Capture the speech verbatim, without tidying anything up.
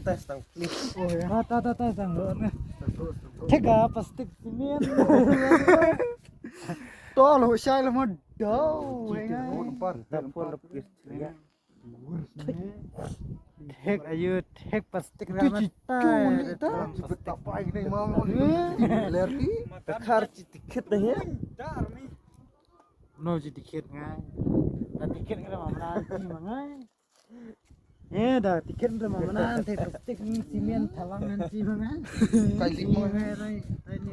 Test tang please. Oh ya, ta ta ta tang lo ne. Thik a plastic cement. To lo shai lo mo do. Ta phone da pir. Thik ayu, thik plastic ra na ta. Lerti. Ta khar chi ticket da he. No chi ticket ngai. Na ticket ngai ma mana chi ma ngai. Eh, da ticket ngai ma mana te plastic ni cement thalang ngan chi ma ngai. Kai lik ma ngai. Rai, rai ni